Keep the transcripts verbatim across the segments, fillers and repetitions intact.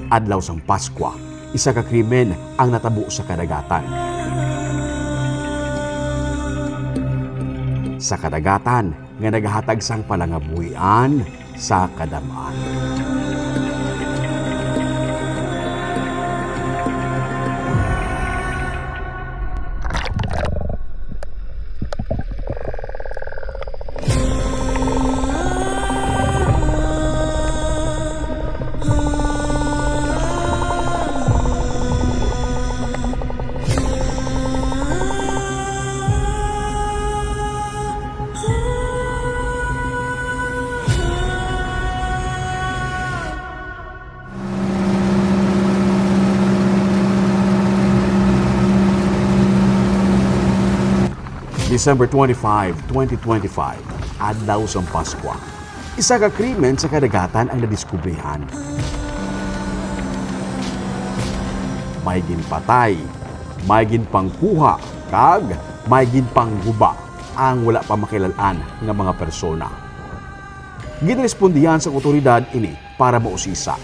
Adlaw sang Paskwa, isa ka krimen ang natabo sa kadagatan. Sa kadagatan nga nagahatag sang palangabuhian sa kadam-an. December twenty-five, twenty twenty-five, adlaw sang Paskwa. Isa ka krimen sa kadagatan ang nadiskubrihan. May ginpatay, may ginpangkuha, kag may ginpangguba ang wala pa makilal-an nga mga persona. Ginrespondihan sang awtoridad ini para mausisa.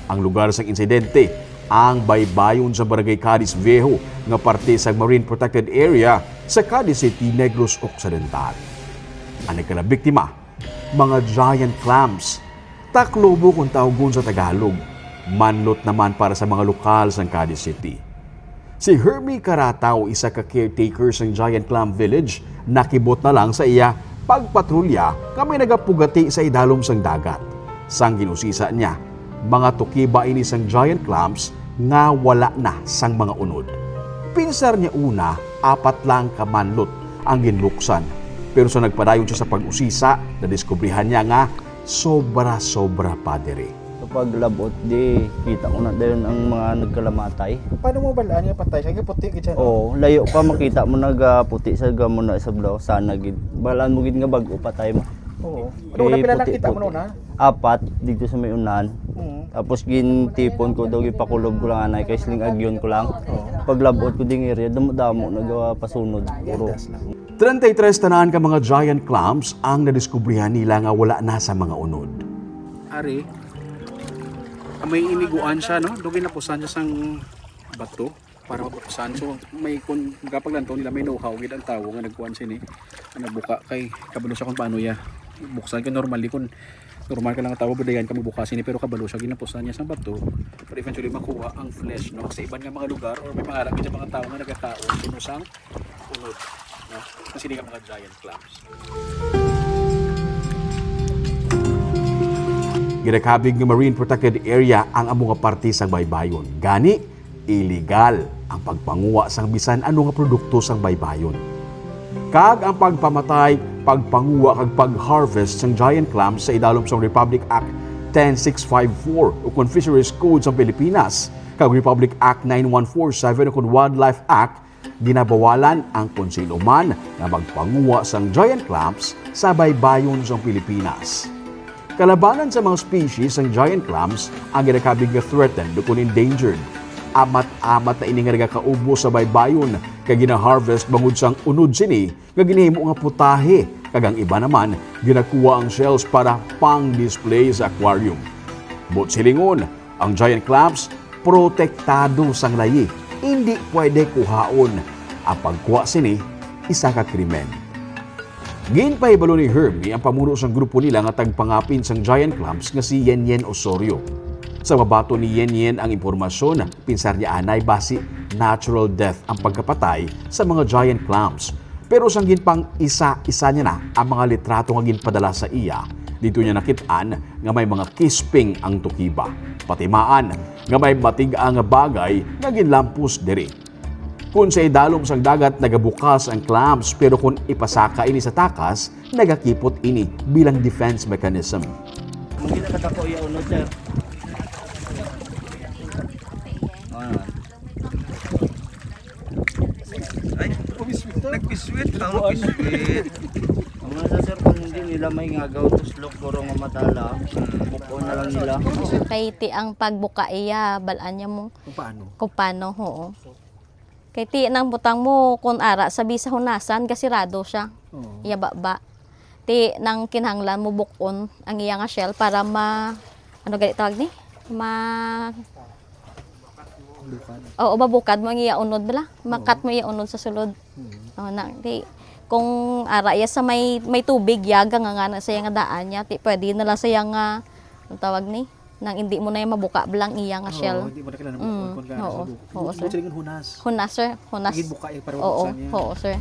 Ang lugar sang insidente, ang baybayon sa Barangay Cadiz Viejo nga parte sa Marine Protected Area sa Cadiz City, Negros Occidental. Ang nagkalabi nga biktima, mga giant clams, taklobo kung tawgon sa Tagalog, manlot naman para sa mga lokal sang Cadiz City. Si Hermie Carataw, isa ka caretaker sang Giant Clam Village, nakibot na lang sa iya pagpatrolya nga may nagapugati sa idalom sang dagat. Sang gin-usisa niya, mga tukiba ini sang giant clams nga wala na sang mga unod. Pinsar niya una, apat lang ka manlot ang ginluksan. Pero sa nagpadayon siya sa pag-usisa, nadiskubrihan niya nga sobra-sobra pa diri. Sa paglab-ot di, kita ko na dayon ang mga nagkalamatay. Paano mo balaan nga patay siya? Nga puti gid siya, no? Oo, layo pa makita mo nagaputi sa gamo na sa blaw. Sana gid. Balaan mo gid nga bag-o patay mo. Oo. Ano, eh, una, pila puti, nakita mo puti. Noon, ha? Apat, dito sa may unahan. Mm. Tapos gintipon ko daw, gipakulob ko lang anay, kay siling agyon ko lang. Oo. Paglab-ot ko ding area, damo-damo nagapasunod. Puro. Treinta y tres tanan ka mga giant clams ang nadiskubrihan nila nga wala na sa mga unod. Ari, may iniguan siya, no? Dugay na po siya sang bato para mabuksan. So, may, kung gapaglantaw nila, may know-how gid ang tawo nga nagkuan sini, nga nagbuka, kay kabalo siya kung paano iya buksan. Kay normally, kung normal ka lang nga tawo, badayan ka magbuka sini, pero kabalo siya, ginapusan niya sang bato para eventually makuha ang flesh, no? Sa iban nga mga lugar, or may mga, may mga tawo nga nagakaon kuno sang unod, no? Ang sini nga mga giant clams. Ginakabig nga marine protected area ang amo nga parte sang baybayon. Gani, iligal ang pagpanguha sang bisan ano nga produkto sang baybayon. Kag ang pagpamatay, pagpanguha kag pag-harvest sang giant clams sa idalom sang Republic Act ten six five four ukon Fisheries Code sang Pilipinas kag Republic Act nine one four seven ukon Wildlife Act, ginabawalan ang kon sino man nga magpanguha sang giant clams sa baybayon sang Pilipinas. Kalabanan sa mga species sang giant clams ang ginakabig nga threatened ukon endangered. Amat-amat na ini nga nagakaubos sa baybayon kay gina-harvest bangod sang unod sini nga ginahimo nga putahe, kag ang iba naman ginakuha ang shells para pang-display sa aquarium. Buot silingon, ang giant clams protektado sang layi, indi pwede kuhaon. Ang pagkuha sini isa ka krimen. Ginpahibalo ni Hermie ang pamuno sang grupo nila nga tagpangapin sang giant clams nga si Yen Yen Osorio. Sa mabaton ni Yen Yen ang impormasyon, pinsar niya anay basi natural death ang pagkapatay sa mga giant clams. Pero sang ginpang-isa-isa niya na ang mga litrato nga ginpadala sa iya, didto niya nakit-an nga may mga kisping ang tukiba. Pati maan nga may matig-a nga bagay nga ginlampos diri. Kon sa idalom sang dagat nagabukas ang clams, pero kon ipasaka ini sa takas, nagakipot ini bilang defense mechanism. Mangita ka dako iya unod, sir. Ano? Ay, nagpisuwit. Ang nagpisuwit. Ang mga sa, sir, kung hindi nila may ngagaw, tuslok, guro nga matala, bukon na lang nila. Kay ti ang pagbuka iya, balaan niya mo. Kung paano? Kung paano, oo. Kay ti nang butang mo, kung ara, sabi sa hunasan, gasirado siya. Oo. Iya baba. Ti nang kinahanglan mo bukon ang iya nga shell para ma-, ano gali tawag ni? Ma-, Bukad. Oo, mabukad mo ang iya unod bala. Makat mo iya unod sa sulod. Hmm. Oh, na, di, kung ara iya sa may, may tubig, yaga nga nga na siya nga daan niya, ti, pwede na lang siya nga, ang tawag ni, nang hindi mo na yung mabuka bala ang iya nga shell. Oo, hindi mo na kailangan Mm, mo kung gaano oo. sa buko. Oo, Buti sir. mo siya hunas. Hunas, sir. Hunas. Hindi buka yung para Oo, mabuksan niya. Oo, sir.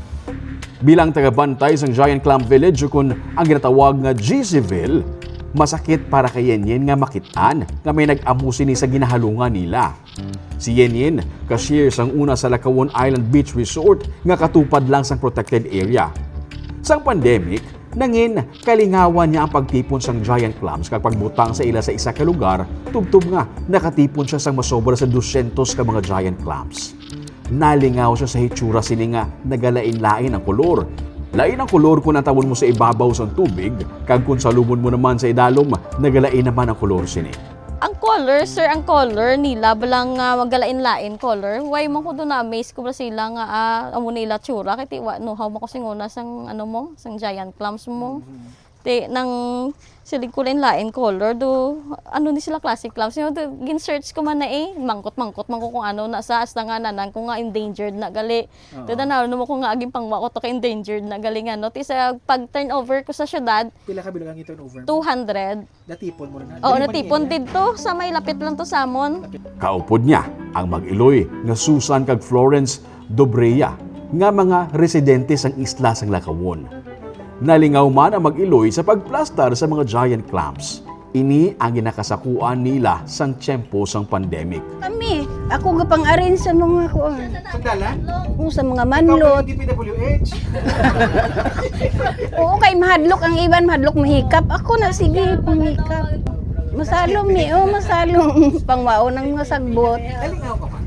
Bilang taga-bantay sang Giant Clam Village, o kun ang ginatawag nga G C Ville, masakit para kay Yenyen nga makit-an nga may nag-amo sini sa ginahalungan nila. Si Yenyen, cashier sang una sa Lacawon Island Beach Resort nga katupad lang sang protected area. Sang pandemic, nangin kalingawan niya ang pagtipon sang giant clams kag pagbutang sa ila sa isa ka lugar, tubtob nga nakatipon siya sang masobra sa dosyentos ka mga giant clams. Nalingaw siya sa hitsura sini nga nagalain-lain ang kolor. Lain ang kolor kon antawon mo sa ibabaw sang tubig, kag kon salumon mo naman sa idalom, nagalain naman ang kolor sini. Ang color, sir, ang color nila balang nga magalain-lain color. Why man ko doon na-amaze ko ba sila nga ah, amo nila tsura kay ti wa no how man ko singuna sang ano mo, sang giant clams mo. Ti nang siling ko lain-lain color do ano ni sila classic clams. You know, do, gin-search ko man na eh, mangkot-mangkot man ko kung ano na sa hasta nga nanan ko nga endangered na gali. Oo. Ti na mo ko nga aging pangwa ko to ka endangered na gali nga no. Ti sa pag turnover ko sa syudad, Pila ka bilang ang turnover mo? two hundred. Natipon mo rin. Oo, natipon didto sa may lapit lang to sa amon. Kaupod niya ang mag-iloy nga Susan kag Florence Dobrea nga mga residente sang isla sang Lacawon. Nalingaw man ang mag-iloy sa pagplastar sa mga giant clams. Ini ang ginakasakuan nila sang tiyempo sang pandemic. Kami, ako gapang-arrange sa mga kuan. Sandalan? O sa mga Ikaw manlot. P W H? Oo, kay mahadlok ang iban, mahadlok mahikap. Ako na, sige, panghikap. Masalom ni, oh, masalom. Pangwaon ang mga sagbot. Nalingaw ka pa?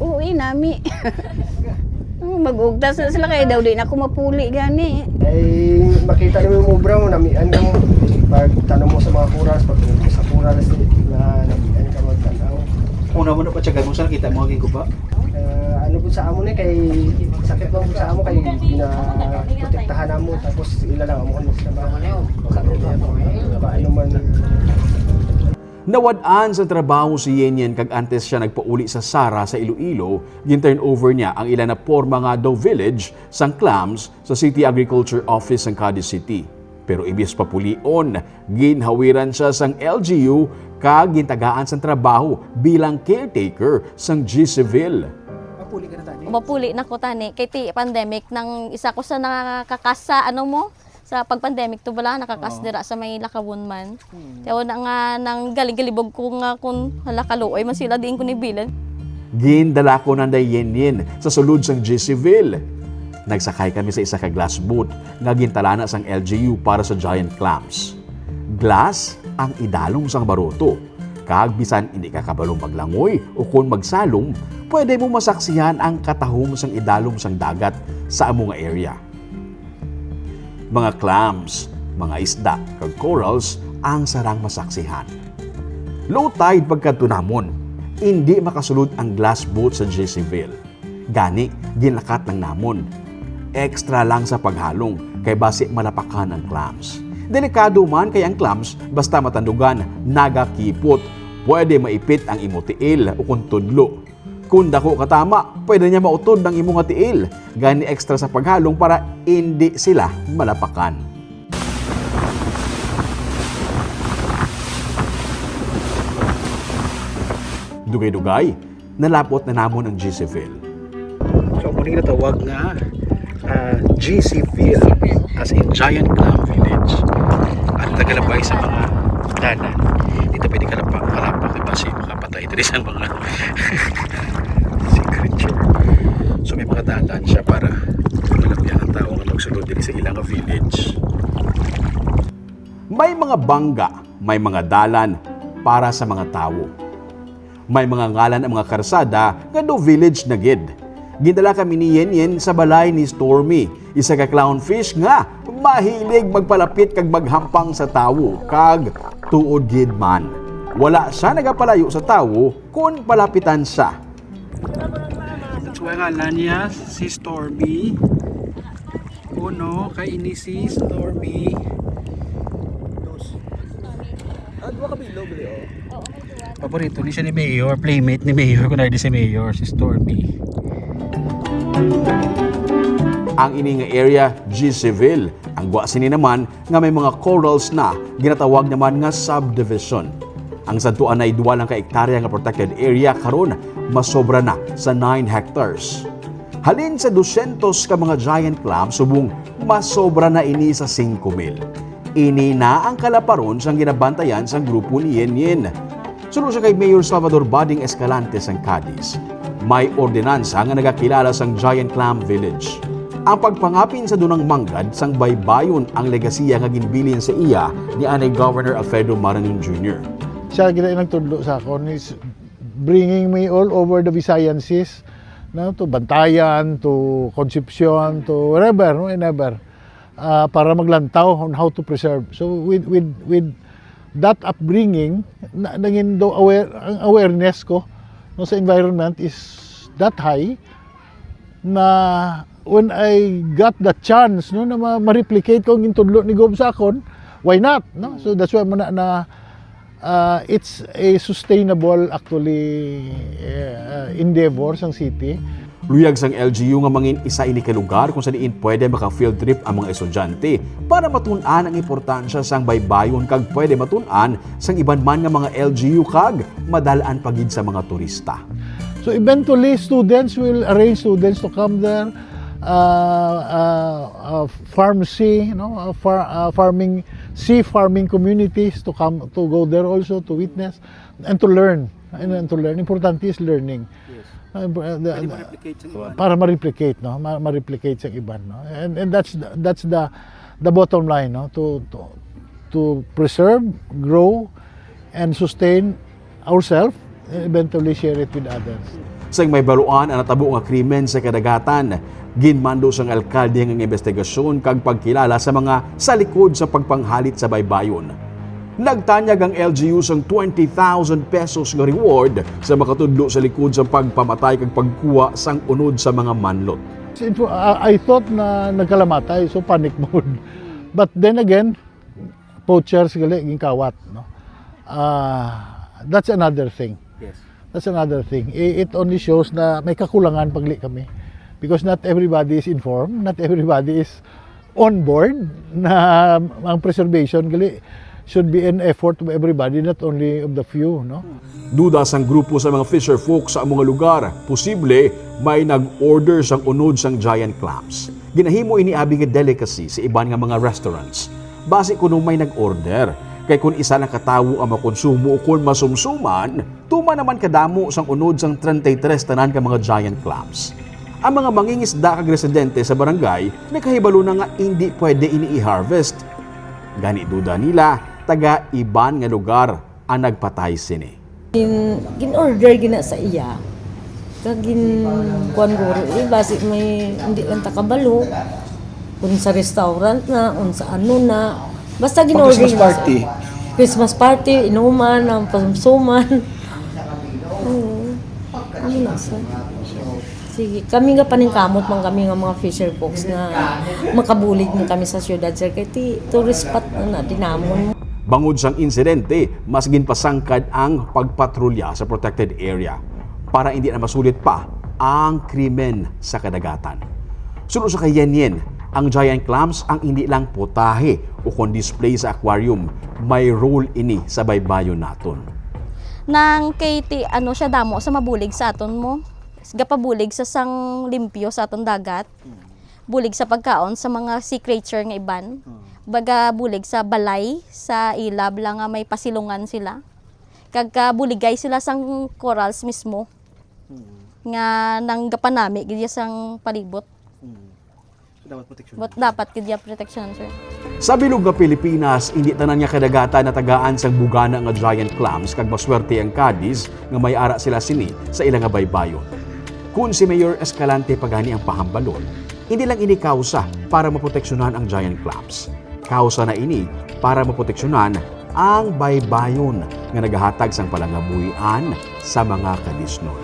Oo, inami. Oh, mag-ugtas na sila kay daw di na ako mapuli gani. Ay, makita nimo yung obra mo, namian ka mo. Pag tanong mo sa mga kuras, pag sa kuras, na namian ka magtanaw. Una mo na pa tsagan mo sa nakita mo ang guba? Ah, ano po sa amo na kay sakit lang po sa amo kay ginaprotektahan namo tapos ila lang amo kung sa mga ano man. Nawad-an sa trabaho si Yenyen kag antes siya nagpauli sa Sara sa Iloilo, gin-turnover niya ang ila na porma nga Doe Village sang clams sa City Agriculture Office sang Cadiz City. Pero imbis papulion, ginhawiran siya sang L G U kag gintagaan sang trabaho bilang caretaker sang G C Ville. Mapuli ka na tani? Mapuli na ko tani kay ti pandemic nang isa ko sa nakakakas sa ano mo sa pag pandemic to bala nakakas Oo. Dira sa may Lacawon man. Hmm. Kaya na nga nang galing-galibog ko nga kun hala kaluoy man sila diin ko ni bilin. Gindala ko nanday Yenyen sa sulod sang G C Ville. Nagsakay kami sa isa ka glass boat nga gintalana sang L G U para sa giant clams. Glass ang idalom sang baruto, kag bisan hindi ka kabalo maglangoy o kon magsalom, pwede mo masaksihan ang katahom sang idalom sang dagat sa amo nga area. Mga clams, mga isda, kag corals ang sarang masaksihan. Low tide pagkadto namon, indi makasulod ang glass boat sa G C Ville. Gani, ginakat lang namon. Extra lang sa paghalong kay basi malapakan ang clams. Delikado man kay ang clams basta matandugan nagakipot. Pwede maipit ang imo tiil o kon tudlo. Kung dako ka tama, pwede niya mautod ang imo nga tiil. Gani extra sa paghalong para indi sila malapakan. Dugay-dugay, nalapot na namon ang G C Ville. So, muna yung natawag nga ah, G C Ville, as in Giant Clam Village. At nagalabay sa mga dalan. Dito pwede kalapa, kalapa, di ba? Si makapatay diri sa mga sea creature. So, may mga dalan siya para malapian ang tao nga magsulod diri sa ilang village. May mga bangga, may mga dalan para sa mga tawo. May mga ngalan ang mga karsada nga Doe Village na gid. Gindala kami ni Yen Yen sa balay ni Stormy, isa ka clownfish nga mahilig magpalapit kag maghampang sa tawo, kag tuod gid man. Wala siya nagapalayo sa tawo kon palapitan siya. That's why ngalan niya si Stormy. Uno, kay ini si Stormy. Dos. Ah, dua ka bilog, dili, oh. Paborito ni siya ni Mayor, playmate ni Mayor, kun di si Mayor, si Stormy. Ang ini nga area, G C Ville. Ang gwa sini naman nga may mga corals na ginatawag naman nga subdivision. Ang sadtuan ay dua lang ka ektarya nga protected area, karon masobra na sa nine hectares. Halin sa dosyentos ka mga giant clams, subong masobra na ini sa singko mil. Ini na ang kalaparon sang ginabantayan sang grupo ni Yen Yen. Suno sa kay Mayor Salvador Bading Escalante sang Cadiz, may ordinansa nga nagakilala sang Giant Clam Village. Ang pagpangapin sa dunang manggad sang baybayon ang legasiya nga ginbilin sa iya ni anay Governor Alfredo Marañon Junior. Siya gid ang nagtudlo sa akon, is bringing me all over the Visayan Seas, no, to Bantayan, to Concepcion, to wherever, no, whenever, ah, para maglantaw on how to preserve. So with, with, with that upbringing, na, nangin do aware, ang awareness ko, no, sa environment is that high na when I got the chance, no, na ma-, ma-replicate ko ang gintudlo ni Gov sa akon, why not, no? So that's why mo na, na, ah, it's a sustainable, actually, eh, endeavor sang city. Luyag sang L G U nga mangin isa ini ka lugar kung sa diin pwede maka-field trip ang mga estudyante para matun-an ang importansya sang baybayon kag pwede matun-an sang iban man nga mga L G U kag madal-an pa gid sa mga turista. So eventually, students will arrange students to come there, uh, uh, uh, farm sea, you know, uh, far, uh, farming, sea farming communities to come, to go there also to witness and to learn. And, and to learn. Importante is learning. Yes. Uh, the, Pwede ma-replicate sa iban. Para ma-replicate, no? Ma-, ma-replicate sa iban, no? And, and that's the, that's the, the bottom line, no? To, to, to preserve, grow, and sustain ourselves, and eventually share it with others. Sang may baluan ang natabo nga krimen sa kadagatan, ginmando sang alkalde ang investigasyon kag pagkilala sa mga sa likod sa pagpanghalit sa baybayon. Nagtanyag ang L G U sang twenty thousand pesos nga reward sa makatudlo sa likod sa pagpamatay kag pagkuha sang unod sa mga manlot. Since, uh, I thought na nagkalamatay, so panic mode. But then again, poachers gali ginkawat, no? Ah, that's another thing. Yes. That's another thing. I-, it only shows na may kakulangan pa gali kami. Because not everybody is informed, not everybody is on board na ang preservation gali should be an effort of everybody, not only of the few, no? Duda sang grupo sa mga fisher folk sa amo nga lugar, posible may nag-order sang unod sang giant clams. Ginahimo ini abi nga delicacy sa iban nga mga restaurants. Basi kuno may nag-order, kay kon isa lang ka tawo ang makonsumo ukon masumsuman, tuman naman kadamo sang unod sang treinta y tres tanan ka mga giant clams. Ang mga mangingisda kag residente sa barangay nakahibalo na nga indi pwede ini i-harvest. Gani duda nila, taga iban nga lugar ang nagpatay sini. Gin-, gin-order gina sa iya. Kag gin-, kuwan guro, eh, basi may hindi lang ta kabalo. Kung sa restaurant na, kung sa ano na. Basta gin-order Christmas gina sa party. Christmas party, inuman, ang pasumsuman. Oo. Ano na, sir? Sige, kami nga paningkamot man kami nga mga fisher folks nga makabulig man kami sa syudad, sir, kay ti tourist spot na na di namon. Bangod sang insidente, mas ginpasangkad ang pagpatrolya sa protected area para hindi na masulit pa ang krimen sa kadagatan. Suno sa kay Yen Yen, ang giant clams ang hindi lang putahe ukon display sa aquarium, may role ini sa baybayon naton. Nang kay ti, ano siya, damo sa mabulig sa aton mo. Gapabulig sa sang limpyo sa aton dagat. Mm. Bulig sa pagkaon sa mga sea creature nga iban. Mm. Baga bulig sa balay, sa ilab lang nga may pasilungan sila. Kag kabuligay sila sang corals mismo. Mm. Nga nang gapanami gid sang palibot. Mm. So, dapat proteksyonan. But dapat gid iya proteksyonan, sir. Sa bilog nga Pilipinas, indi tanan nga kadagatan natagaan sang bugana nga giant clams, kag maswerte ang Cadiz nga may ara sila sini sa ila nga baybayon. Kun si Mayor Escalante pa gani ang pahambalon, indi lang ini kausa para maproteksyonan ang giant clams. Kausa na ini para maproteksyonan ang baybayon nga nagahatag sang palangabuhian sa mga Cadiznon.